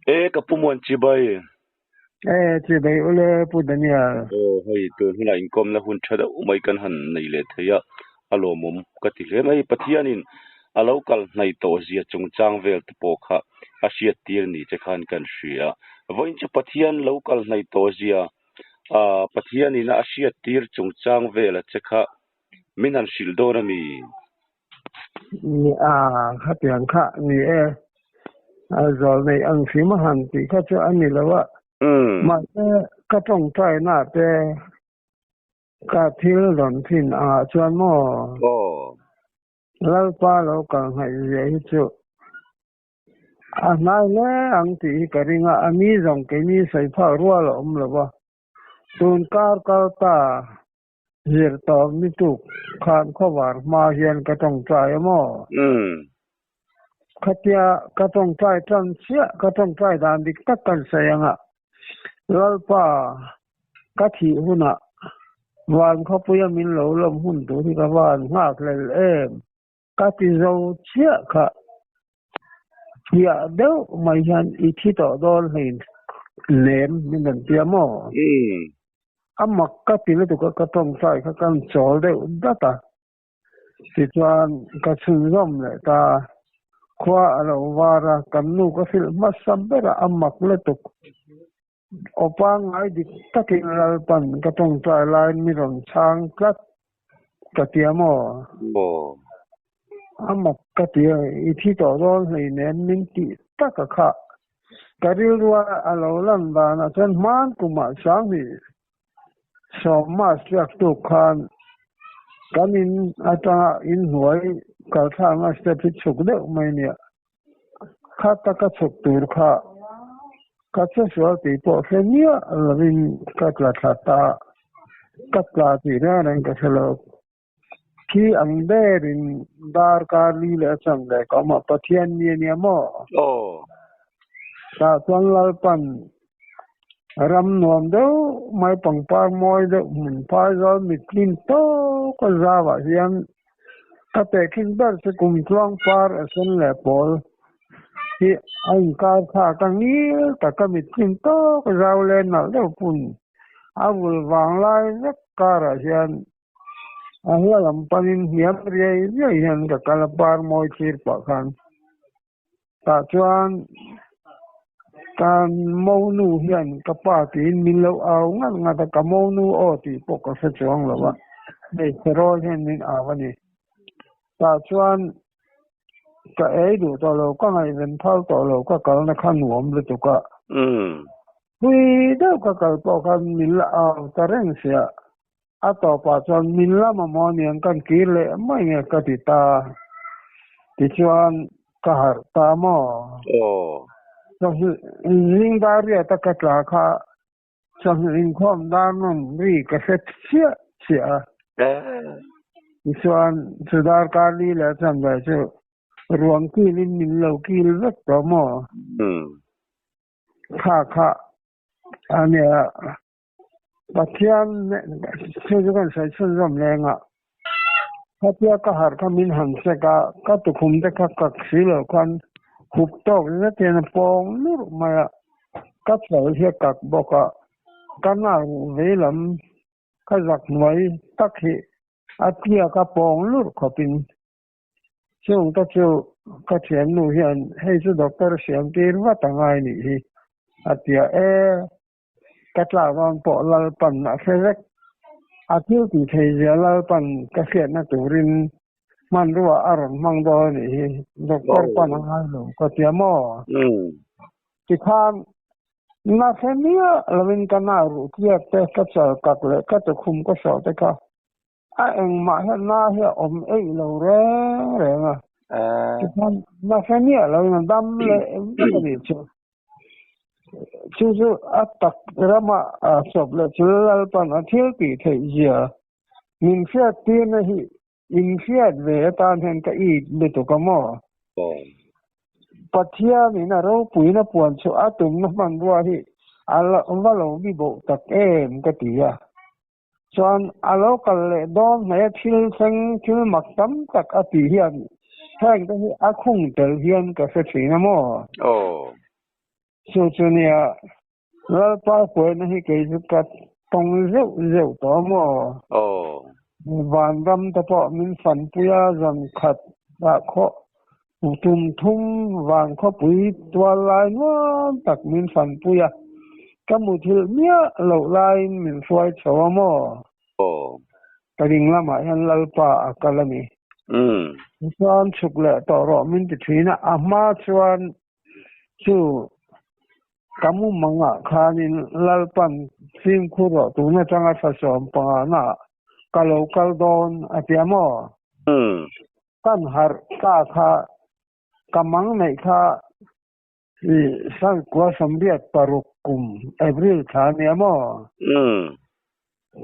E ka pu Muan chibai. E chibai ule Pu Daniel. Aw hei tun hunah inkawmna hun tha deuh mai kan han nei leh thei a, a lawmawm ka ti hle mai. Pathianin a lo kal hnai tawh zia chungchang vel te pawh kha a hriat tir ni che khan kan hria. Vawiin chu Pathian lo kal hnai tawh zia ah Pathianin a hriat tir chungchang vel a che kha min han hrilh dawn a mi? Ni a, khatiang kha ni e. A zawl nei ang hrim a han tih kha chu a ni lo a. Mahse, ka tawngtaina te ka thil rawn thin angah chuan maw? Lalpa lo kal nghaih zia hi chu a hnai hle ang tih hi ka ring a, a ni zawng keini sawi phak rual a awm lo va. Tun kar kal ta Zir tawp ni tuk khan khawvar hma hian ka tawngtai a maw? Khatia ka tawngtai tan chiah, ka tawngtai dan dik tak kan sawi ang a, Lalpa, ka thih hunah van khawpuia min lo lawm hun tur hi ka van nghak hlel em? Ka ti zo chiah kha. Fiah deuh mai hian i thi tawh dawn hlein nem min rawn ti a maw? A mak ka ti lutuk a, ka tawngtai kha kan chawl deuh dat a. Tichuan ka chhunzawm leh ta. Khua a lo var a, kan nu ka hrilh hmasa ber a, a mak lutuk. Aw pangngai dik takin Lalpan ka tawngtai laiin mi rawn chhang tlat ka ti a maw? Maw. A mak ka ti a, i thi tawh dawn hleinem min tih tak a khah. Ka rilrua a lo lan danah chuan hman kumah sanghnih sawm March tuk khan kan in atanga inhnuai kalthlakna step hi chhuk deuh mai nia. Kha taka chhuk tur kha ka che sual tih pawh hre miah lovin ka tla thla ta, ka tla tih reng reng ka hre lo. Khi ang berin darkar li leh a cham leh ka awm a, Pathian mi a nia maw? Aw. Tah chuan Lalpan ram nuam deuh mai pangpar mawi deuh hmun phai zawl mittlin tawk a zauah hian Ka tehkhin ber chu kum tluang par a sen leh pawl hi a inkar thlak a ngil tak a mittlin tawk zau leh nalh deuh pun a vul vang lai vek karah hian a hla lam panin hniam riai riai hian ka kal a par mawi thlir pah khan tah chuan kan monu hian ka pa tiin min lo au ngat ngat a, ka monu aw tih pawh ka hre chuang lo a, hmeichhe rawl hian min au a ni. Tah chuan ka ei duh tawh lo, ka ngaihven phal tawh lo, ka kalna kha nuam lutuk a. Pui deuh ka kal pawh khan min la au ta reng sia, a tawpah chuan min la mamawh aniang kan kir leh mai nge ka ti ta. Tichuan ka harh ta maw? Aw. Chawhnu zing dar riat a ka tla kha chawhnu inkhawm dar nawn ri ka hre chiah chiah a. Tichuan chu darkar li leh a chan ve chu ruang kilin min lo kil vek tawh maw? Kha kha ania Pathian chu chu kan sawi chhunzawm leng a, khatia ka harh kha min han sek a, ka tukhum te kha kak si lo khan hup tawk zet hian a pawng lurh mai a, ka chal hi a kak bawk a, ka nau veilam ka zak hnuai tak hi a tliak a pawng lurh khawpin Chung te chu ka thiannu hian hei chu doctor siam tir vat a ngai nih hi a ti a, e ka tlak dawn pawh Lalpan a hre vek, a thil tih thei zia Lalpan ka hriatna turin hmanrua a rawn hmang dawn a nih hi, doctor pan a ngai lo ka ti a maw? Tikhan na hre miah lovin ka nau ruh tliak te, ka chal kak leh ka tukhum ka sawh te kha A engmah hian na hi a awm eih lo reng reng a. Tikhan na hre miah lo in a dam leh vek a nih chu. Chu chu a tak rama a sawp leh chu Lalpan a thil tih theih zia min hriat tirna hi in hriat ve atan hian ka it lutuk a maw? Pathianin a ropuina puan chu a tumna hmanrua hi a va lo bi boh tak em ka ti a. Chuan a lo kal leh dawn hle thil thleng thil mak tam tak a tih hian heng te hi a khung tel hian ka hre thin a maw? Aw. Chu chu nia, Lalpa huaina hi kei chu ka tawng zeuh zeuh tawh a maw? Aw. Vanram te pawh min fanpui a, zan khat ah khaw tum thum van khawpui tual lai nuam tak min fanpui a, ka muthilh miah loh laiin min hruai chho a maw? Aw. Ka ding lamah hian Lalpa a kal a ni. Tichuan chhuk leh tawh rawh min ti thin a, a hma chuan Chu ka mumangah khanin Lalpan fimkhur rawh tun atanga thla 15 ah ka lo kal dawn a tia maw? Kan harh ta kha ka mang neih kha i Sangkua 86 kum April thla a nia maw?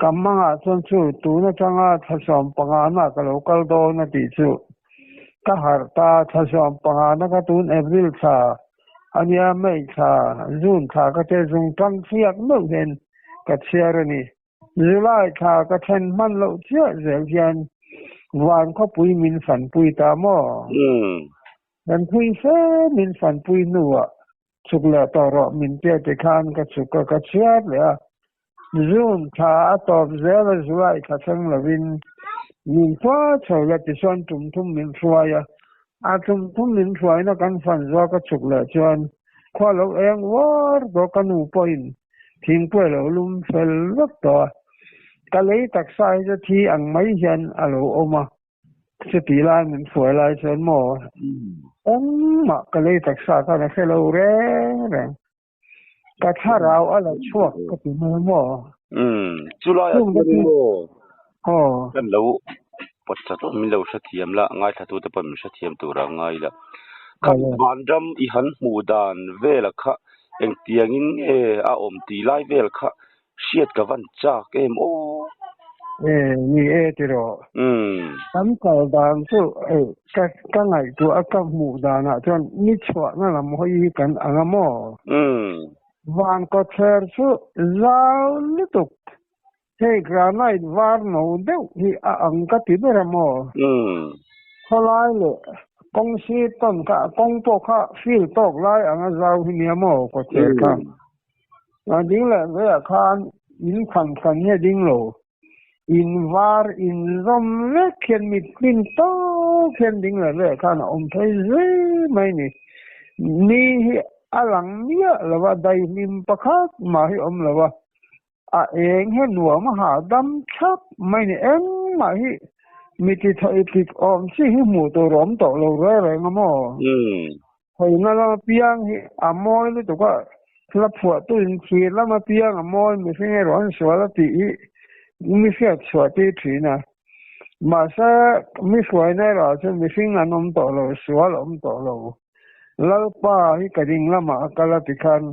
Ka mangah chuan chu tun atanga thla 15 ah ka lo kal dawn a tih chu ka harh ta, thla 15 na ka tun April thla a nia, May thla, June thla ka che zung tang fiak meuh hian ka chhiar a ni. July thla ka then hman loh chiah zel hian van khawpui min fanpui ta maw? Kan phui fe min fanpui hnuah Chhuk leh tawh rawh min tia ti khan ka chhuk a, ka chhiar leh a. June thla a tawp zel a, July thla thleng lovin min hua chho la tichuan tum thum min hruai a. A tum thum min hruaina kan fan zual ka chhuk leh chuan khua lo eng uar tawh ka nu pawhin thingpui a lo lum fel vek tawh a. Ka lei taksa hi chu thi ang mai hian a lo awm a. Chuti lai min hruai lai chuan maw engmah ka lei taksa khan a hre lo reng reng. Ka thlarau a la chhuak ka ti mai maw. Umm chulai ah chuan maw kan lo pawt chat awm min lo hrethiam la ngaithla tute pawh min hrethiam tur a ngai la. Kha vanram i han hmuh dan vel kha engtiangin nge a awm tih lai vel kha Hriat ka van chak em aw. E, ni e tiraw. Kan kal dan chu e ka ka ngaihtuah a ka hmuh danah chuan ni chhuahna lam hawi hi kan ang a maw? Van kawtthler chu zau lutuk hei granite var no deuh hi a ang ka ti ber a maw? Khawlai leh kawng sir tawn kha kawng pawh kha field tawk lai anga zau hi nia maw kawtthler kha? A ding leh veiah khan in khan khan hi a ding lo. In var in zawm vek hian mit hlim tawk hian ding leh veiah khan a awm phei zui mai ni. Ni hi a lang miah lo a, daihlim pakhat mah hi awm lo a. A eng hi nuam a hahdam thlap mai ni. Engmah hi mi ti thaih pik awm chi hi hmuh tur a awm tawh lo reng reng a maw? Hawina lama piang hi a mawi lutuk a, hla phuahtu in thlir lama piang a mawi mihring erawh an sual a tih hi mi hriat chhuah tir thin a. Mahse, mi hruaina erawh chuan mihring an awm tawh lo, sual a awm tawh lo. Lalpa hi ka ding lamah a kal a tikhan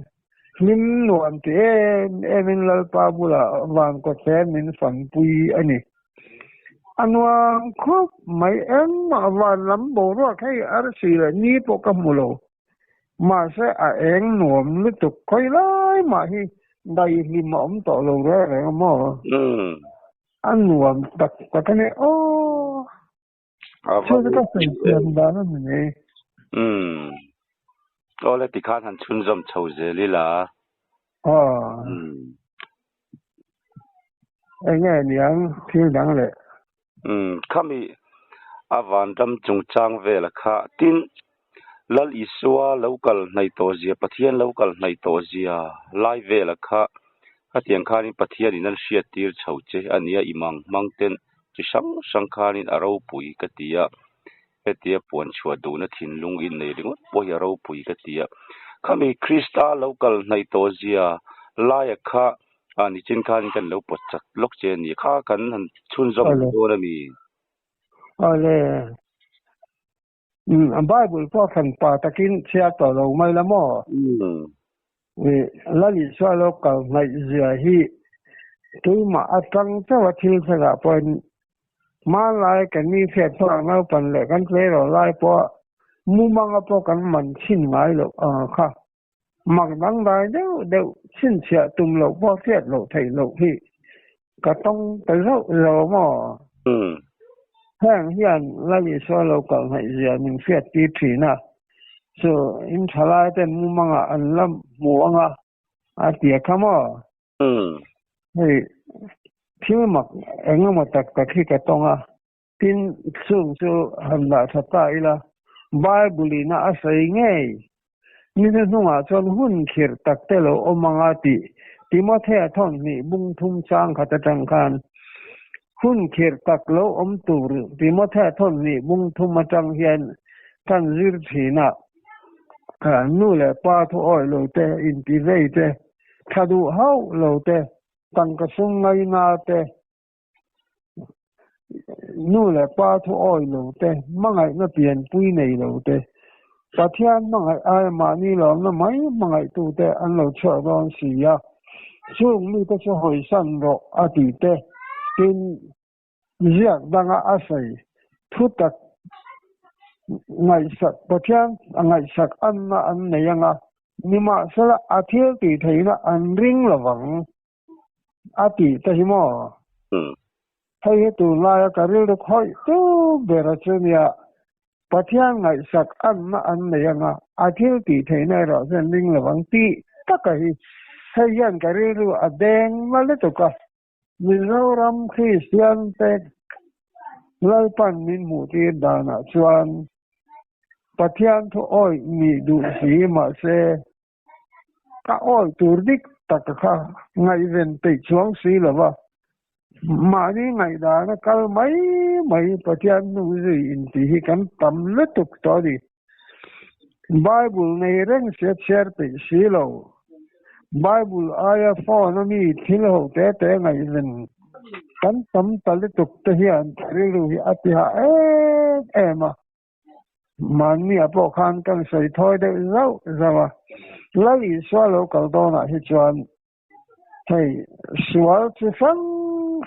hlim nuam ti em emin Lalpa bulah van kawtthler min fanpui a ni. A nuam khawp mai engmah van lam boruak hei arsi leh ni pawh ka hmu lo. Mahse a eng nuam lutuk khawi lai mah hi daihlim a awm tawh lo reng reng a maw? A nuam tak tak a ni aw. Chu chu ka sawi thiam dan a ni mai. Umm. Awle tikhan han chhunzawm chho zel ila. Aw. Enge niang thil dang leh. Umm. Khami a vanram chungchang vela kha tin Lal Isua lo kal hnaih tawh zia, Pathian lo kal hnaih tawh zia lai vela kha khatiang khanin Pathianin an hriattir chho che a nia, i mang hmang ten chi hrang hrang khanin a ropui ka ti a, hetia puan chhuah duhna thinlung in nei ringawt pawh hi a ropui ka ti a. Khami Krista lo kal hnaih tawh zia laia kha a nichin khanin kan lo pawt chat lawk che a ni, kha kan han chhunzawm dawn a mi? Awle. A Bible pawh hran pa takin chhiar tawh lo mai la maw? Lal Isua lo kal hnaih zia hi keimah atang chauh a thil thlengah pawhin hmanlai kan mi hriat chhuak naupan leh kan tleirawl lai pawh mumanga pawh kan man chhin ngai loh ang kha mak dangdai deuh deuh chhinchhiah tum loh pawh hriat loh theih loh hi ka tawng ta zauh zauh a maw? Heng hian Lal Isua lo kal hnaih zia min hriat tir thin a. Chu in thalai ten mumangah an la hmu anga a ti a kha maw? Hei thil mak eng emaw tak tak hi ka tawng a, tin chung chu han dah tha ta ila, Bible in a a sawi ngei ni hnuhnungah chuan hun khirh tak te lo awm anga tih Timothea thawmhnih bung thum chang khat atang khan hun khirh tak lo awm tur Timothea thawmhnih bung thum atang hian kan zir thin a, nu leh pa thu awih lo te, inti vei te, tha duh hauh lo te, tangka sum ngaina te, Nu leh pa thu awi lo te, hmangaihna pianpui nei lo te, Pathian hmangaih aia mahni lawmna mai hmangaihtute an lo chhuak dawn si a, chung mite chu hawisan rawh a tih te, tin, ziak danga a sawi thu tak ngaihsak Pathian a ngaihsak anna an nei anga, nimahsela a thil tih theihna an ring lovang. A tih te hi maw? Hei hi tunlaia ka rilru khawih tu ber a chu nia, Pathian ngaihsak anna an nei anga a thil tih theihna erawh chuan ring lo ang tih taka hi hei hian ka rilru a deng na lutuk a. Mizoram Kristian te Lalpan min hmuh tir danah chuan Pathian thu awih nih duh si mahse Ka awi tur dik tak kha ngaihven peih chuang si lo va, mahni ngaihdana kal mai mai Pathian hnung zui intih hi kan tam lutuk tawh a ni. Bible nei reng sia chhiar peih si lo. Bible aia phone a mi thil ho te te ngaihven kan tam ta lutuk te hian rilru hi a ti hah em em a. Mahnia pawh khan kan sawi thawi deuh zauh zauh a, Lal Isua lo kal dawnah hi chuan hei sual chi hrang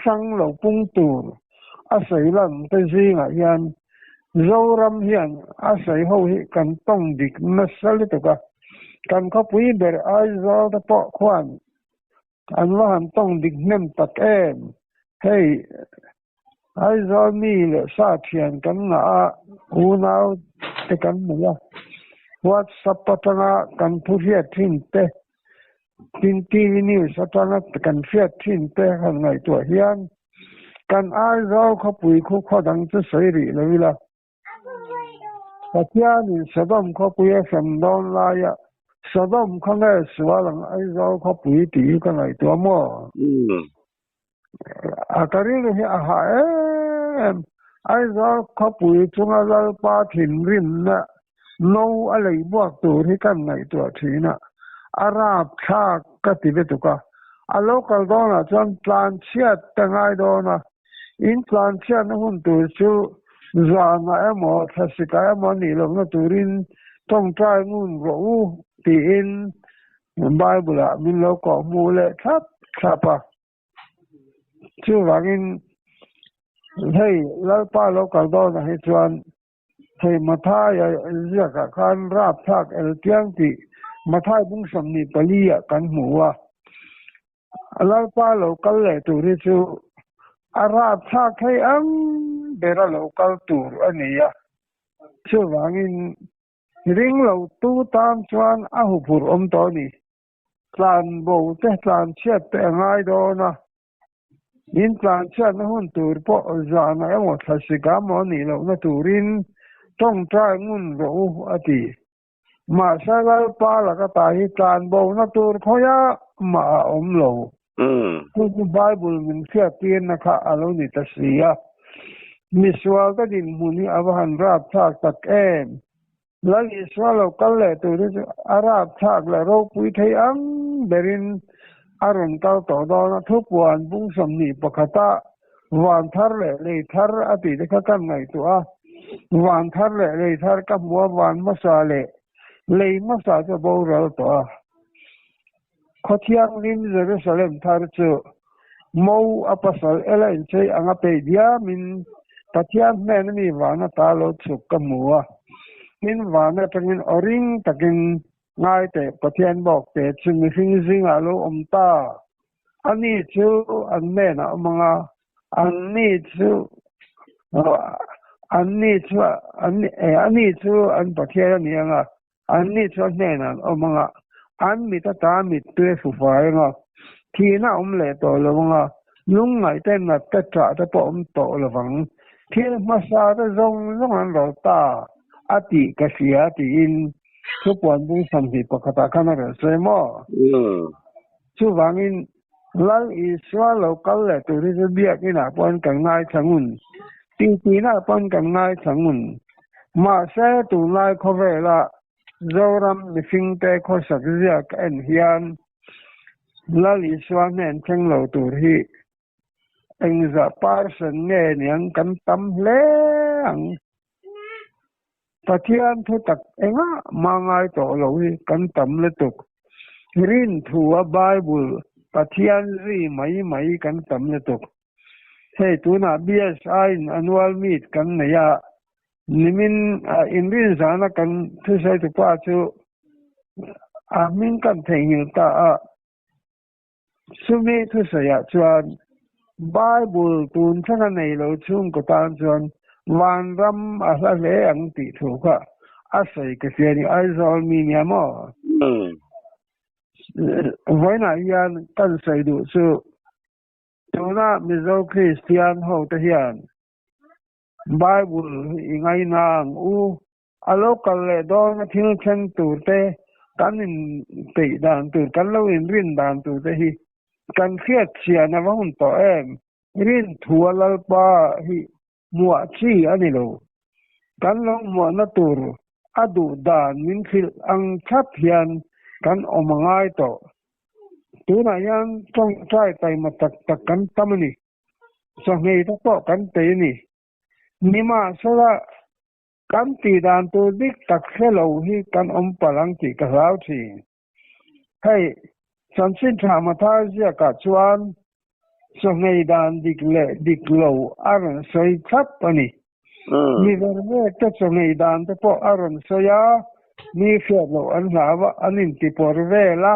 hrang lo pung tur a sawi lan te zingah hian Zoram hian a sawi ho hi kan tawng dik nasa lutuk a, kan khawpui ber Aizawl te pawh khuan an va han tawng dik hnem tak em. Hei Aizawl mi leh sa thian kan ngah a, unau te kan nei a, WhatsApp atanga kan thu hriat thin te, tin TV news atanga kan hriat thin te han ngaihtuah hian kan Aizawl khawpui khu khaw dang chu sawi rih lo ila. Pathianin Sodom khawpui a hrem dawn laia Sodom kha nge sual ang Aizawl khawpui tih hi ka ngaihtuah maw? A ka rilru hi a hah em Aizawl khawpui chunga Lalpa thinrimna no a lei buak tur hi kan ngaihtuah thin a, a rapthlak ka ti lutuk a. A lo kal dawnah chuan tlanchhiat ka ngai dawn a, In tlanchhiatna hun tur chu zanah emaw thlasikah emaw a nih lohna turin tawngtai ngun rawh u tiin Bible-ah min lo kawhhmuh leh thlap thlap a. Chuvangin hei Lalpa lo kal dawnah hi chuan hei Mathaia ziakah khan rapthlak eltiang tih Mathai bung 24 ah kan hmu a. A Lalpa lo kal leh tur hi chu a rapthlak thei ang bera lo kal tur a ni a, chuvangin ring lo tu tan chuan a huphurh awm tawh a ni. Tlan bo te, tlan chhiat te a ngai dawn a, in tlan chhiatna hun tur pawh zana emaw thlasik emaw a nih lohna turin tawngtai ngun rawh u a ti. Mahse Lalpa laka ta hi tlanbona tur khawiah mah a awm lo. Chu chu Bible min hriattirna kha a lo ni ta si a. Misual ka dinhmun hi a va han rapthlak tak em! Lal Isua lo kal leh tur hi chu a rapthlak leh ropui thei ang berin a rawn kal tawh dawn a. Thupuan bung 21 ah Van thar leh lei thar a tih te kha kan ngaihtuah a, van thar leh lei thar ka hmu a, van hmasa leh lei hmasa chu a boral tawh a. Khaw thianghlim Jerusalem thar chu Mo a pasal ela inchei anga peih diamin Pathian hnena mi van ata lo chhuk ka hmu a, tin van atangin aw ring takin ngai teh Pathian bawk te chu mihring zingah lo awm ta. Ani chu an hnenah awm ang a, anni chu anni chu ani chu an Pathian a ni ang a. Anni chu a hnenah an awm ang a, an mit ata mittui a hru fai ang a, thihna a awm leh tawh lo ang a, lungngaih te, nat te, ṭah te pawh a awm tawh lo vang. Thil hmasa te zawng zawng an rawlh ta a tih ka hria tiin thupuan bung 21 ah khan a rawn sawi maw? Chuvangin Lal Isua lo kal leh tur hi chu biakinah pawhin kan ngaithla ngun, tihtinah pawhin kan ngaithla ngun. Mahse, tunlai khawvela Zoram mihringte khawsak ziak en hian Lal Isua hnen thleng lo tur hi engzah person nge niang kan tam hle ang. Pathian thu tak engah mah ngai tawh lo hi kan tam lutuk. Rin thu a Bible Pathian zui mai mai kan tam lutuk. Hei tunah BSI in annual meet kan nei a, nimin inrin zana kan thusawi tupa chu a hming kan theihnghilh ta a, Chumi thusawiah chuan Bible tun thlenga nei lo chhungkaw tan chuan vanram a hla hle ang tih thu kha a sawi ka hria ni Aizawl mi nia maw? Vawiinah hian kan sawi duh chu tuna Mizo Kristian hote hian Bible hi i ngaina ang u. A lo kal leh dawn a thil thleng tur te, kan in peih dan tur, kan lo in rin dan tur te hi kan hriat chian a va hun tawh em? Rin thu a Lalpa hi muah chi a ni lo. Kan lo muahna tur a duh dan min hrilh ang thlap hian kan awm a ngai tawh. Tunah hian tawngtai taima tak tak kan tam a ni. Chawhmei te pawh kan peih a ni. Nimahsela, kan tih dan tur dik tak hre lo hi kan awm palh ang tih ka hlau thin. Hei, chanchin tha Mathai ziakah chuan chawhmei dan dik leh dik lo a rawn sawi thlap a ni. Mi ver vek te chawhmei dan te pawh a rawn sawi a, mi hriat loh an hlau a, an intipawr vel a,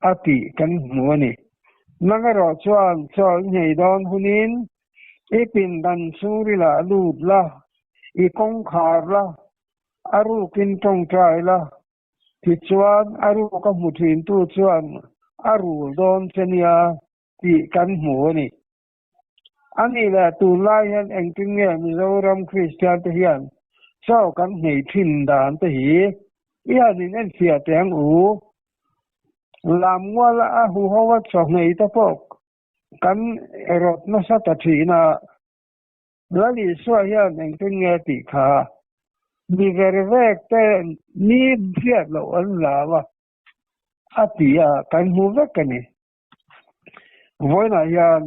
a tih kan hmu a ni. Nang erawh chuan chaw i nghei dawn hunin i pindan chhungrilah lut la, i kawngkhar la, a rukin tawngtai la, tichuan a ruk a hmu thintu chuan a rul dawn che nia tih kan hmu a ni. A nih leh tunlai hian engtin nge Mizoram Kristian te hian chaw kan nghei thin dan te hi i han in enfiah teh ang u. Lamngual a huho a chaw nghei te pawh kan rawt nasa ta thin a, Lal Isua hian engtin nge tih kha mi ver vek te ni hriat loh an hlau a, a ti a kan hmu vek a ni. Vawiinah hian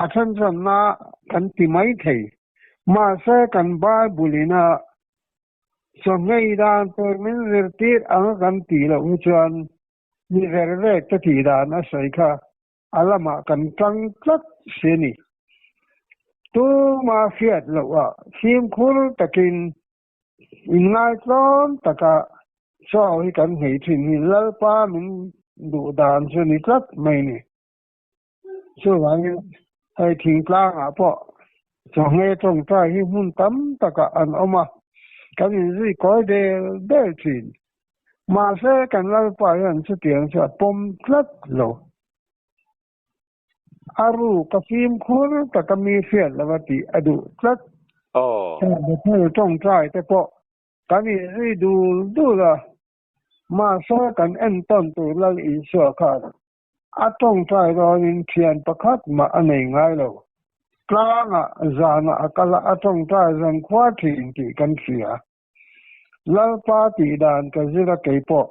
a then chuanna kan ti mai thei. Mahse kan Bible ina chawhmei dan tur min zirtir anga kan tih loh hi chuan mi ver vek te tih dan a sawi kha a lamah kan tang tlat si a ni. Tuma hriat loh ah fimkhur takin Inngaitlawm taka chaw hi kan hei thin hi Lalpa min duh dan chu ni tlat mai ni. Chuvangin hei thingtlangah pawh chawhmeh tawngtai hi hmun tam takah an awm a, kan inzui kawi del del thin. Mahse kan Lalpa hian chutiang chu a pawm tlat lo. A ruk a fimkhur taka mi hriat lova tih a duh tlat. Bethel tawngtai te pawh kan inzui dul dul a, mahse kan entawn tur Lal Isua khan a tawngtai dawnin thian pakhat mah a nei ngai lo. Tlangah zanah a kal a, a tawngtai zan khua thin tih kan hria. Lalpa tih dan ka zir a keipawh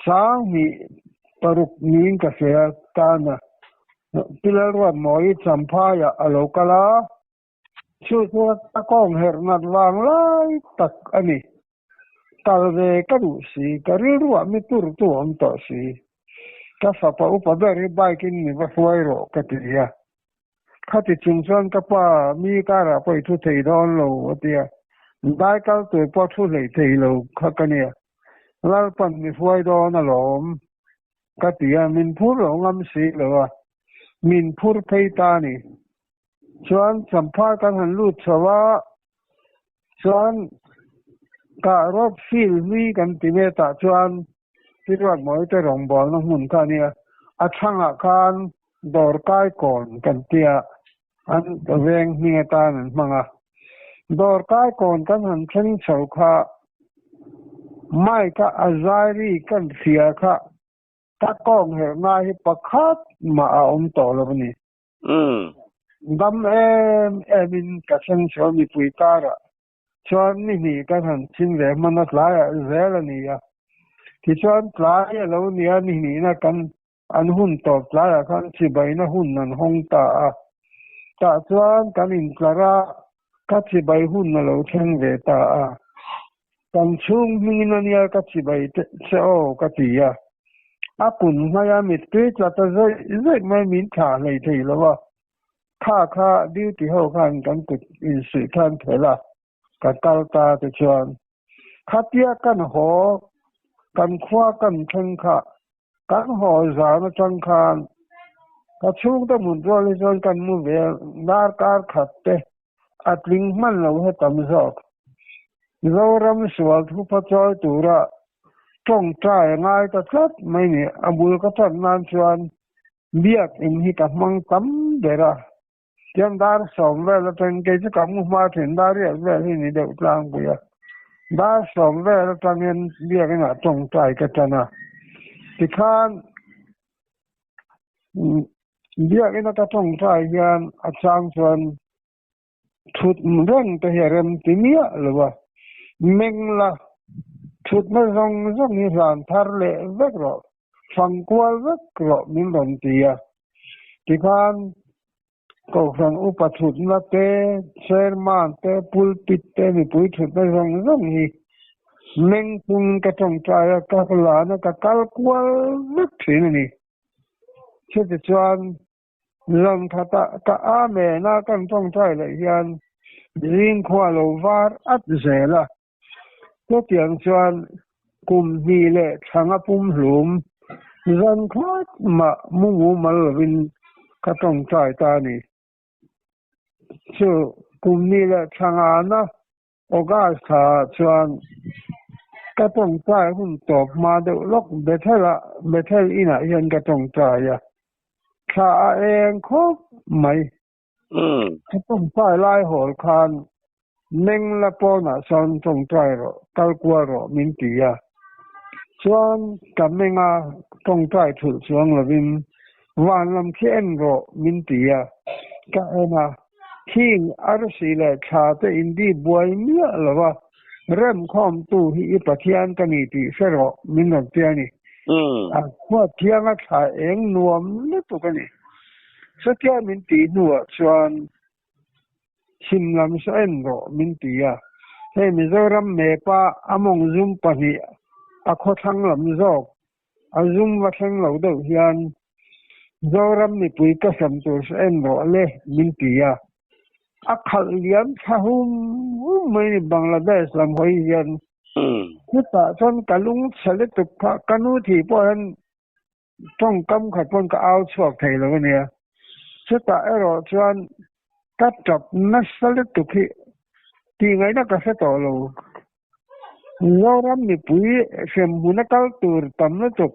26 niin ka hria tana Pilar Ruatmawi Champhaiah a lo kal a, chu chu a kawng herh nat vang lai tak a ni. Kal ve ka duh si, ka rilruah mi tur tu awm tawh si. Ka fapa upa ber hi bike in mi va hruai rawh ka ti a. Khati chung chuan ka pa mi karah pawh i thu thei dawn lo a ti a, dai kal tur pawh thu hlei thei lo kha ka nia. Lalpan mi hruai dawn alawm ka ti a, min phur lo ngam si lo a, min phur phei ta a ni. Chuan Champhai kan han lut chho a, chuan. Kah rawp field hlui kan ti metah chuan Tiruatmawi te rawngbawlna hmun kha a nia. A chhangah khan Dawrkai kawn kan tia an veng hming atan an hmang a. Dawrkai kawn kan han thleng chho kha Mike-a a zai ri kan hria kha ka kawng herh ngai hi pakhat mah a awm tawh lo a ni. Dam em emin ka thleng chho mipui karah chuan ni hnih kan han chim ve hman a tlaiah zel a ni a. Tichuan tlai a lo nia ni hnihna kan an hun tawp tlaiah khan chibaina hun an hawng ta a. Tah chuan kan intlar a, ka chibai hun a lo thleng ve ta a. Kan chhung hmingin a nia ka chibai che aw ka ti a. A kun hmaia mittui tla ta zawih zawih mai min thlah hlei thei lo a. Kha kha duty ho khan kan kut insuih khan phelh a, ka kal ta te chuan khatia kan haw kan khua kan thleng kha kan haw zan atang khan ka chhungte hmun rual hi chuan kan mu ve darkar khat te a tling hman lo he tam zawk. Zoram sual thupa chawi tura tawngtai a ngai ta tlat mai ni. A bul ka tan nan chuan Biak in hi ka hmang tam ber a, tiang dar sawm vel atangin kei chu ka mu hma thin, dar riat vel hi ni deuh tlangpui a, dar sawm vel atangin biak inah tawngtai ka tan a, tikhan biak ina ka tawngtai hian a chang chuan Thut reng te hi a rem ti miah lo a, meng la, thutna zawng zawng hi hlan thar leh vek rawh, fang kual vek rawh min rawn ti a. Tikhan Kohhran upa thutna te, chairman te, pulpit te, mipui thutna zawng zawng hi meng chungin ka tawngtai a, ka lana ka kal kual vek thin a ni. Chutichuan Zan khatah ka Amen a kan tawngtai leh hian zing khua lo var at zel a. Chutiang chuan kum hnih leh thlang a pum hlum zan khat mah mu mumal lovin ka tawngtai ta a ni. Chu kum hnih leh thlangana August thla chuan ka tawngtai hun tawp hma deuh lawk Bethel-ah Bethel inah hian ka tawngtai a, thla a eng khawp mai. Ka tawngtai lai hawl khan meng la pawnah sawn tawngtai rawh, kal kual rawh min ti a. Chuan ka meng a, tawngtai thulh chuang lovin van lam khi en rawh min ti a, ka en a. Khing arsi leh thla te indi buai miah lo a, remkhawmtu hi i Pathian ka ni tih hre rawh min rawn ti a ni. A khuat thianga thla eng nuam lutuk a ni. Chutia min tih hnuah chuan chhim lam saw en rawh min ti a, hei Mizoram mepa a mawng zum pahnih a khawthlang lam zawk A zum va thleng lo deuh hian Zoram mipui ka sam tur saw en rawh le min ti a. A khalh liam thla hum hum mai ni Bangladesh lam hawi hian. Chutah chuan ka lung chhe lutuk kha ka nu thi pawh hian tawngkam khat pawn ka au chhuak thei lo a nia. Chutah erawh chuan ka tap nasa lutuk hi tih ngaihna ka hre tawh lo. Zoram mipui hremhmun a kal tur tam lutuk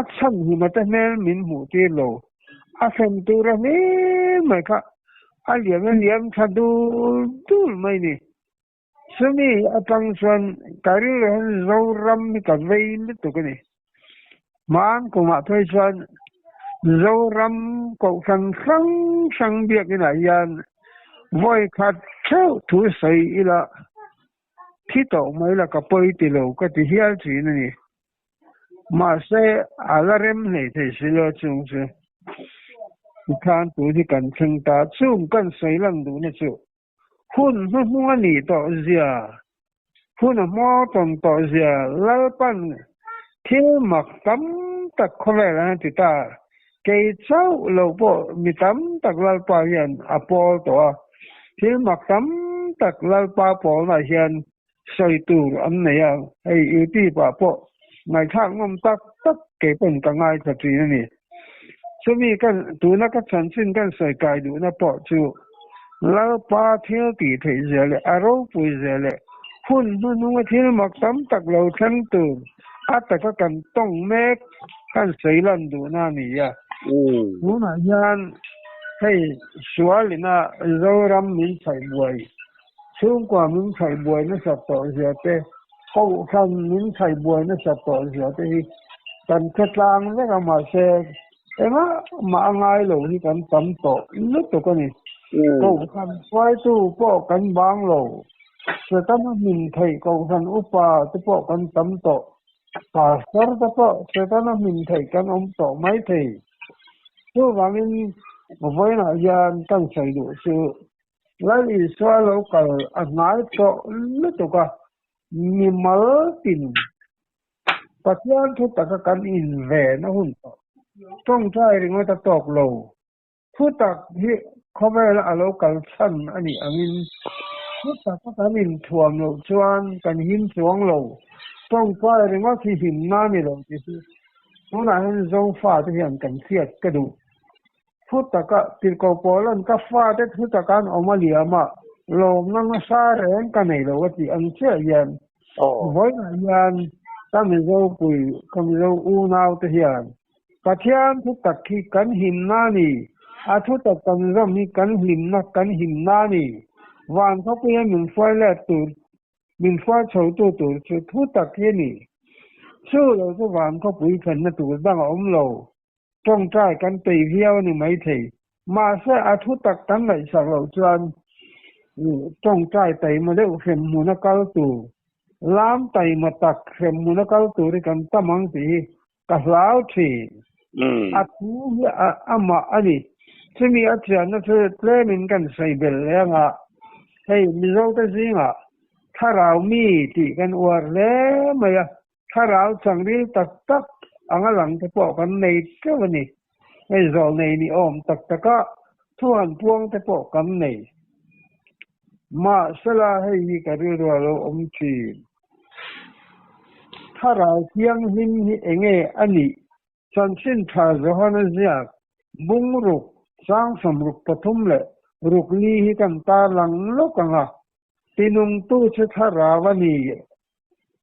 a chhan hima te hmel min hmuh tir lo. A hrem tur a hle mai kha a liam a liam tha dul dul mai ni. Chumi atang chuan ka rilru hian Zoram hi ka vei lutuk a ni. Hmaan kumah phei chuan Zoram kohhran hrang hrang biakinah hian vawi khat theuh thu sawi ila thi tawh mai la ka pawi ti lo ka ti hial thin a ni. Mahse a la rem hlei thei si lo chung chu tikhan tun hi kan thleng ta chung kan sawi lang duhna chu Hun hnuhnung a nih tawh zia, hun a hmaw tawn tawh zia Lalpan thil mak tam tak khawvel an a ti ta. Kei chauh lo pawh mi tam tak Lalpa hian a pawl tawh a, thil mak tam tak Lalpa pawlnaah hian sawi tur an nei a, hei YouTube ah pawh ngaihthlak nawm tak tak kei pawn ka ngaithla thin a ni. Chumi kan tuna ka chanchin kan sawi kai duhna pawh chu Lalpa thil tih theih zia leh a ropui zia leh Hun hnuhnunga thil mak tam tak lo thleng tur a taka kan tawng mek kan sawi lan duhna a ni a. Tunah hian hei sualina Zoram min chhaih buai, chhungkua min chhaih buai nasat tawh zia te, kohhran min chhaih buai nasat tawh zia te hi kan hre tlang vek a, mahse engah mah a ngai lo hi kan tam tawh lutuk a ni. Kohhran hruaitu pawh kan bang lo, Setana hmin theih kohhran upa te pawh kan tam tawh, pastor te pawh Setana hmin theih kan awm tawh mai thei. Chuvangin vawiinah hian kan sawi duh chu Lal Isua lo kal a hnai tawh lutuk a, mimal tin Pathian thu taka kan inven a hun tawh. Tawngtai ringawt a tawk lo. Thu tak hi khawvela a lo kal chhan a nih angin thu taka kan inthuam loh chuan kan him chuang lo. Tawngtai ringawt hi himna a ni lo tih hi tunah hian Zofate hian kan hriat ka duh. Thu taka tirhkoh pawla'n ka fate thu taka an awm a liam a, lawmna nasa reng ka nei lo a tih ang chiah hian vawiinah hian ka Mizo pui, ka Mizo unau te hian Pathian thu tak hi kan himna a ni, a thu tak kan zawm hi kan hlimna, kan himna a ni. Van khawpuia min hruai let tur, min hruai chhotu tur chu thu tak hi a ni. Chu lo chu van khawpui thlenna tur dang a awm lo. Tawngtai kan peih viau a ni maithei. Mahse, a thu tak kan ngaihsak loh chuan tawngtai taima deuh hremhmun a kal tur, lam taima tak hremhmun a kal tur hi kan tam ang tih hi ka hlau thin. A thu hi amah a ni. Chumi a chianna chu tlemin kan sawi belh leh ang a, hei Mizote zingah thlarau mi tih kan uar hle mai a. Thlarau changril tak tak anga lang te pawh kan nei teuh a ni. Hei zawh nei ni awm tak taka thu han puang te pawh kan nei. Mahsela hei hi ka rilru a lo awm thin. Thlarau thianghlim hi enge a nih? Chanchin tha Johana ziak bung ruk sang sawmruk pathum leh ruk li hi kan tarlang lawk ang a. Tinungtu chu thlarau a ni.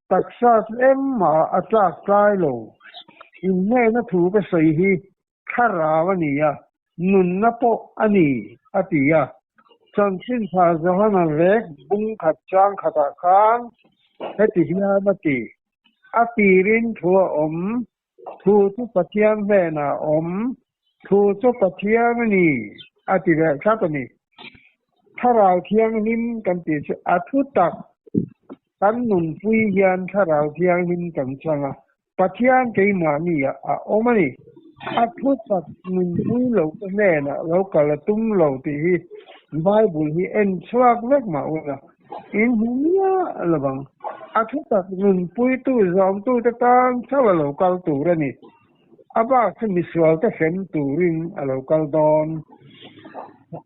Taksa chu engmah a tlak tlai lo. Inhnehna thu ka sawi hi thlarau a ni a, nunna pawh a ni, a ti a. Chanchin tha Johana vek bung khat chang khatah khan heti hian a ti, A tirin thu a awm, thu chu Pathian hnenah a awm, thu chu Pathian a ni, a ti leh thlap a ni. Thlarau Thianghlim kan tih chu a thu tak kan nunpui hian Thlarau Thianghlim kan chang a, Pathian keimahni ah a awm a ni. A thu tak nunpui lo te hnenah lo kal a tum lo tih hi Bible hi en chhuak vek mah ula in hmu miah lo vang. A thu tak nunpuitu zawmtute tan chauh a lo kal tur a ni. A bak chu misualte hrem turin a lo kal dawn.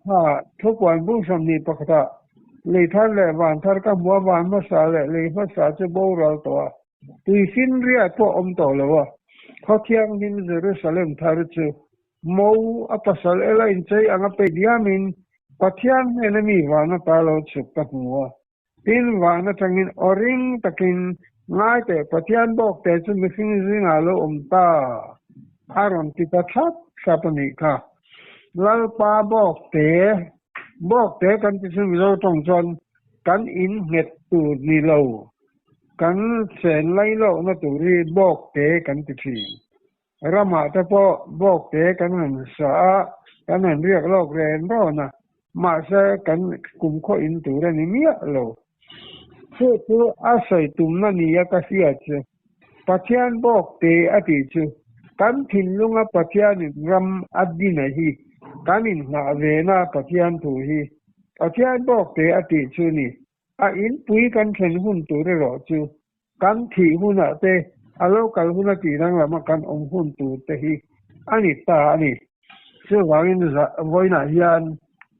Kha thupuan bung 21 ah lei thar leh van thar ka hmu a, van hmasa leh lei hmasa chu boral tawh a, tui finriat pawh awm tawh lo a. Khaw thianghlim Jerusalem thar chu mo a pasal ela inchei anga pe diamin Pathian hnena mi van ata lo chhuk ka hmu a. Tin, van atangin aw ring takin, Ngai teh, Pathian bawk te chu mihring zingah lo awm ta, a rawn ti ta thlap thlap a nih kha. Lalpa bawk te, bawk te kan ti chu Mizo tawng chuan kan in nghet tur ni lo, kan chen lailawkna tur hi bawk te kan ti thin. Ramah te pawh bawk te kan han sa a, kan han riak lawk ren rawn a, mahse kan kumkhaw in tur a ni miah lo. Chu chu a sawi tumna nia ka hria chu, Pathian bawk te a tih chu kan thinlunga Pathianin ram a dina hi kan inghah vena Pathian thu hi Pathian bawk te a tih chu ni. A inpui kan thlen hun tur erawh chu kan thih hunah te, a lo kal huna tih danglam a kan awm hun tur te hi a ni ta a ni. Chuvangin vawiinah hian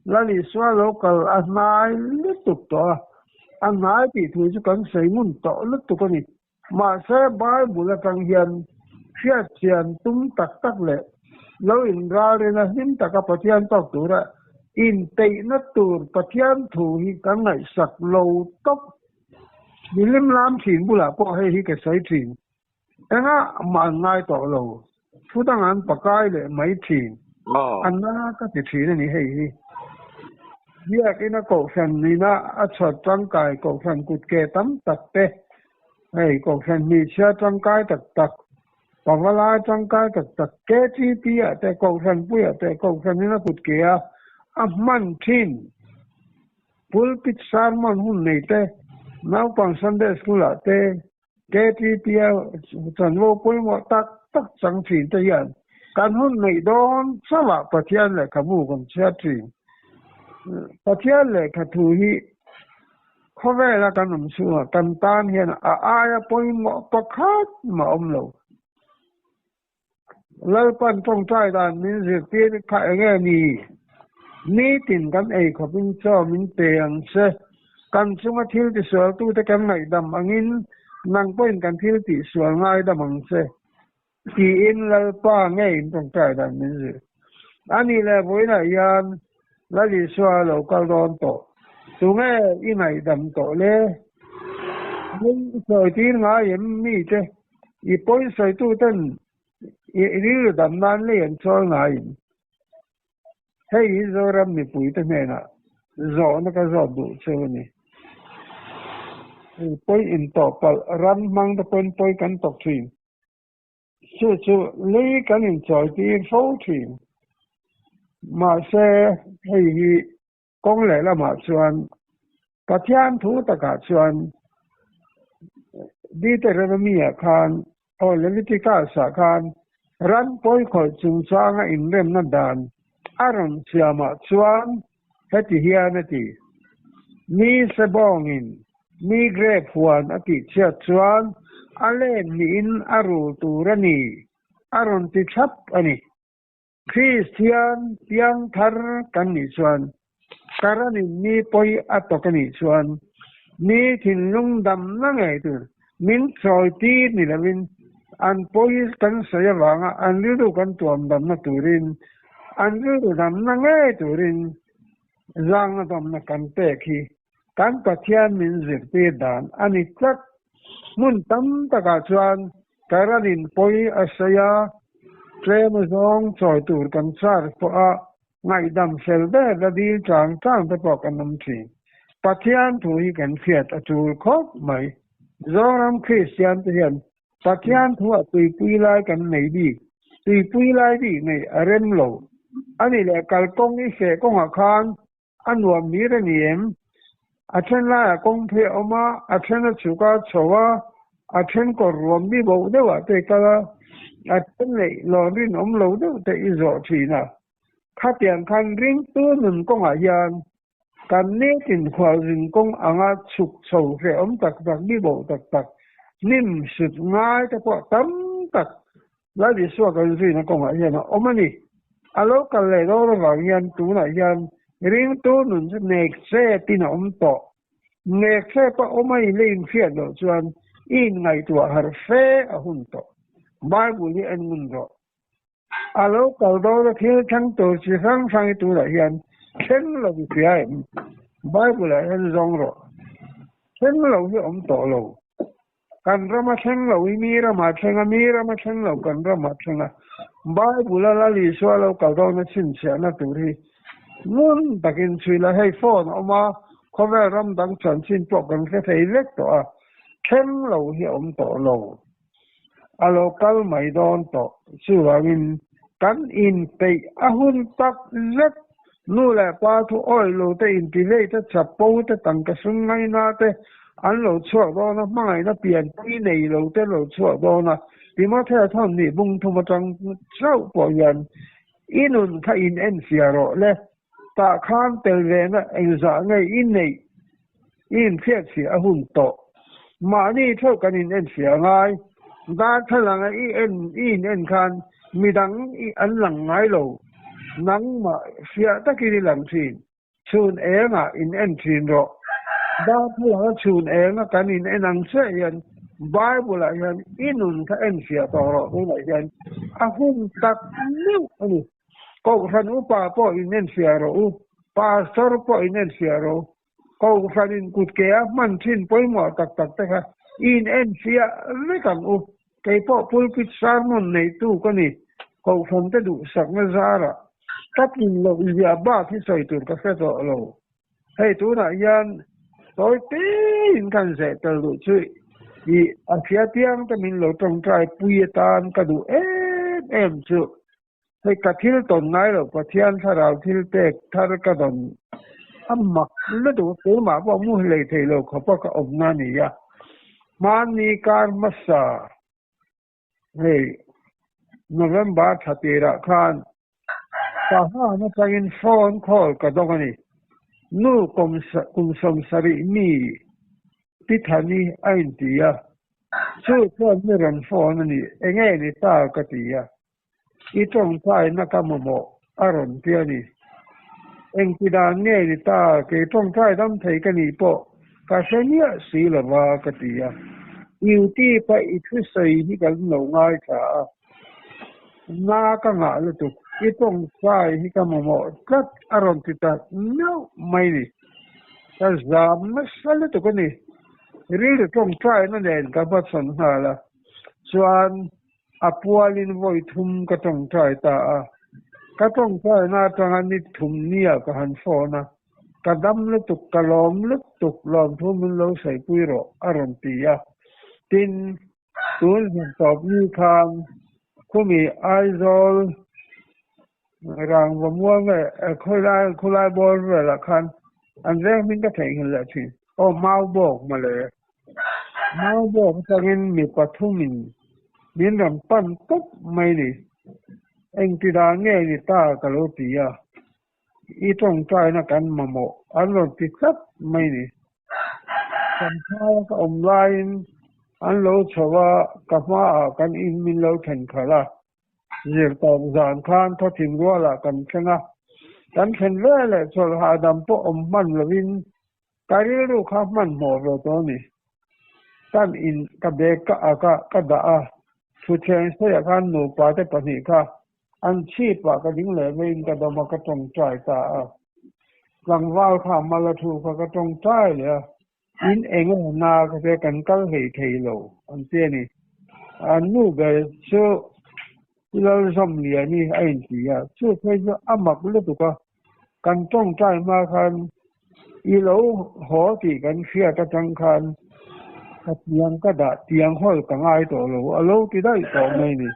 Lal Isua lo kal a hnai lutuk tawh a, a hnai tih thu chu kan sawi ngun tawh lutuk a ni. Mahse, Bible atang hian hriatchian tum tak tak leh lo inralrina hlim taka Pathian tawk tura inpeihna tur Pathian thu hi kan ngaihsak lo tawp. Milim lam thin bulah pawh hei hi ka sawi thin. Engah mah an ngai tawh lo. Thu dang an pakai leh mai thin. A na ka ti thin a ni hei hi. Biakina Kohhran nihna a chhawt tangkai Kohhran kutke tam tak te, hei Kohhran hmeichhia tangkai tak tak, Pavalai tangkai tak tak KTP ah te Kohhran puiah te Kohhranin a kutke a a hman thin. Pulpit sermon hun nei te, naupang Sunday School ah te KTP a chanvo pawimawh tak tak chang thin te hian kan hun neih dawn chauh ah Pathian lehkhabu kan chhiar thin. Pathian lehkha thu hi khawvela kan awm chhungah kan tan hian a aia pawimawh pakhat mah awm lo. Lalpan tawngtai dan min zirtir kha enge ni? Nitin kan ei khawpin chaw min pe ang che. Kan chunga thil tisualtute kan ngaihdam angin nang pawhin kan thil tihsual ngaidam ang che. Tiin Lalpa ngeiin tawngtai dan min zir. A nih leh vawiinah hian Lal Isua lo kal dawn tawh. Tunge i ngaihdam tawh le? Min i sawitir ngai em mite? I pawi sawituten i rilru dam nan lei an chawl ngaiin. Hei hi Zoram mipuite hnenah zawhna ka zawt duh chu a ni. I pawi intawh palh ram hmang te pawhin pawi kan tawk thin. Chu chu lei kan inchawitir fo thin. Mahse hei hi kawng leh lamah chuan Pathian thu takah chuan Deuteronomy-ah khan aw Leviticus-ah khan ran pawikhawih chungchanga inremna dan a rawn siamah chuan heti hian a ti, Mi sebawngin mi grep huan a tihchhiat chuan a len niin a rul tur a ni, a rawn ti thlap a ni. Kristian piangthar kan nih chuan, Karanin mi pawi a tawk a nih chuan, mi thinlung damna ngei tur min chawi tir ni lovin an pawi kan sawi avanga an rilru kan tuam damna turin, an rilru damna ngei turin zangna dawmna kan pek hi kan Pathian min zirtir dan a ni tlat. Hmun tam takah chuan Karanin pawi a sawi a, tlem azawng chawi tur kan char pawh a, ngaihdam fel ber la dil chang chang te pawh kan awm thin. Pathian thu hi kan hriat a tul khawp mai. Zoram Kristian te hian Pathian thu ah tuipui lai kan nei bik, tuipui lai bik neih a rem lo. A nih leh kalkawng i feh kawngah khan A nuam mir a ni em? A then laiah kawng phei a awm a, a then a chhuk a, chho a, a then kawr ruam mi boh deuhah te i kal a, a then leh lawn rinawm lo deuh te i zawh thin a. Khatiang khan ringtu nun kawngah hian kan nitin khualzin kawng anga chhuk chho hrehawm tak tak, mi boh tak tak, hnim sut ngai te pawh tam tak Lal Isua kan zuina kawngah hian a awm a ni. A lo kal leh dawn avang hian tunah hian ringtu nun chu nek chepin a awm tawh. Nek chep a awm a in la inhriat loh chuan i inngaihtuah harh fe a hun tawh. Bible hi en ngun rawh. A lo kal dawn a thil thleng tur chi hrang hrang hi tunah hian thleng lo i hria em? Bible ah hian zawng rawh. Thleng lo hi a awm tawh lo. Kan ram a thleng lo i mi ram a thleng a, mi ram a thleng lo kan ram a thleng a. Bible a Lal Isua lo kal dawn a chhinchhiahna tur hi ngun takin chhui la, hei phone a awm a, khawvel ram dang chanchin pawh kan hre thei vek tawh a, thleng lo hi a awm tawh lo. A lo kal mai dawn tawh. Chuvangin kan inpeih a hun tak zet Nu leh pa thu awih lo te, intivei te, chapo te, tangka sum ngaina te an lo chhuak dawn a, hmangaihna pianpui nei lo te lo chhuak dawn a. Timothea thawn nih bung thum atang chauh pawh hian i nun kha in enfiah rawh le, tah khan tel vena engzah nge i neih i inhriatfiah a hun tawh. Mahni theuh kan in enfiah ngai, darthlalang a i en i in en khan midang i an lang ngai lo, nangmah fiah takin i lang thin, chhun engah in en thin rawh. Darthlalang a chhun enga kan in en ang chiah hian Bible ah hian i nun kha enfiah tawh rawh tunah hian a hun tak meuh a ni. Kohhran upa pawh in enfiah rawh u, Pastor pawh in enfiah rawh u. Kohhranin kutke a hman thin pawimawh tak tak te kha i in enfiah vek ang u. Kei pawh pulpit sermon neitu ka ni. Kohhran te duhsakna zarah ka tlin loh ziah bak hi sawi tur ka hre tawh lo. Hei tunah hian tawi tein kan zeh tel duh chu i a hria piang te min lo tawngtai pui atan ka duh em em chu. Hei ka thil tawn ngai lo Pathian thlarau thil pek thar ka dawn a mak lutuk keimah pawh mu hlei thei lo khawpa ka awmna a ni a. Hmanni kar hmasa hei November thla tirah khan Pahan atangin phone call ka dawng a ni. Nu kum sawmsarih mi Pithani a inti a. Chu chuan mi rawn phone a ni, enge ni ta ka ti a, i tawngtaina ka mamawh a rawn ti a ni. Engti dan nge ni ta, kei tawngtai dam thei ka nih pawh ka hre miah si lova ka ti a, YouTube a i thusawi hi kan lo ngaithla a, na ka ngah lutuk, i tawngtai hi ka mamawh tlat a rawn ti ta meuh mai ni, ka zam nasa lutuk a ni. Rilru tawngtaina nen ka hmachhawn nghal a, chuan a pualin vawi thum ka tawngtai ta a. Ka tawngtaina atanga ni thum nia ka han phone a, ka dam lutuk, ka lawm lutuk, lawmthu min lo saipui rawh a rawn ti a. Tin, tun hmun tawp ni khan khumi Aizawl Rangva mual nge khawilai khawlai bawr velah khan an veng hming ka theihnghilh leh thin. Aw mau bawk mawle. Mau bawk atangin mi pathumin min rawn pan tawp mai ni. Engti dan nge ni ta ka lo ti a. I tawngtaina kan mamawh an rawn ti tlat mai ni. Champhai a ka awm laiin an lo chho a, ka hmaah kan in min lo then khalh a. Zirtawp zan khan khawthim rualah kan thleng a, kan thlen veleh chawlh hahdam pawh awm hman lovin ka rilru kha hmanhmawh ve tawh a ni. Kan in ka bag ka ak a, ka dah a, thutthleng sawiah khan nupa te pahnih kha an chhipah ka ding leh veiin ka dawm a, ka tawngtai ta a. Tlangval kha mal a thu kha ka tawngtai leh a, In eng emaw na ka hria kan kal hlei thei lo an ti a ni. An nu ber chu Lalzawmliani a inti a, chu phei chu a mak lutuk a, kan tawngtai hma khan i lo haw tih kan hriat atang khan ka tiang ka dah tiang hawl ka ngai tawh lo a lo ti daih tawh mai ni.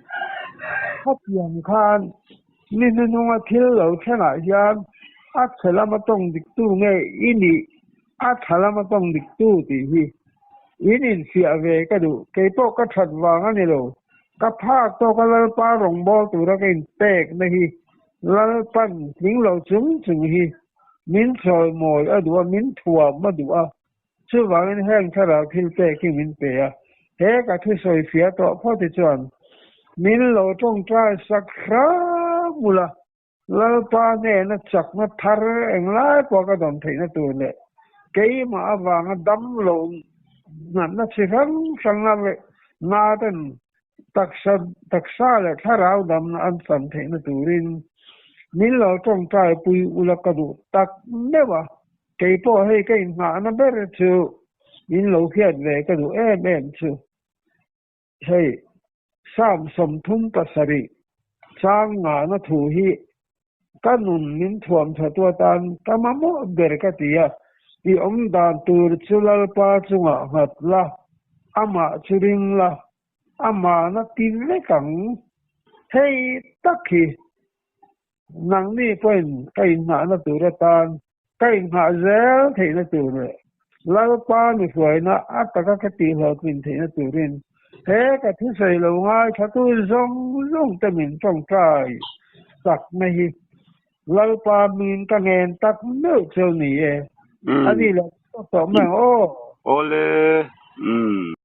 Khatiang khan Ni hnuhnunga thil lo thlengah hian a chhe lama tawng diktu nge i nih a tha lama tawng diktu tih hi in infiah ve ka duh. Kei pawh ka that vang a ni lo. Ka phak tawka Lalpa rawngbâwl tura ka inpekna hi Lalpan tling lo chung chung hi min chawimawi a duh a, min thuam a duh a. Chuvangin heng thlarau thil pek hi min pe a, he ka thusawi fiah tawh phawt hi chuan min lo tawngtai sak hram ula, Lalpa hnena chakna thar englai pawh ka dawn theihna tur leh keimah avanga dam lo natna chi hrang hrang a na ten taksa taksa leh thlarau damna an chan theihna turin min lo tawngtai pui ula ka duh tak meuh a. Kei pawh hei ka inngahna ber chu min lo hriat ve ka duh em em chu. Hei Psalm 37 chang ngahna thu hi ka nun min thuam thatu atan ka mamawh ber ka ti a, i awm dan tur chu Lalpa chungah nghat la, amah chu ring la, amahna ti vek ang. Hei tak hi Nangni pawhin ka inngahna tur atan ka inngah zel theihna tur leh Lalpa mi hruaina a taka ka tihhlawhtlin theihna turin he ka thusawi lo ngaithlatu zawng zawng te min tawngtai chakna hi Lalpa hmingin ka ngen tak meuh cheu ni e. A ni lo tawh mai ang aw. Awle.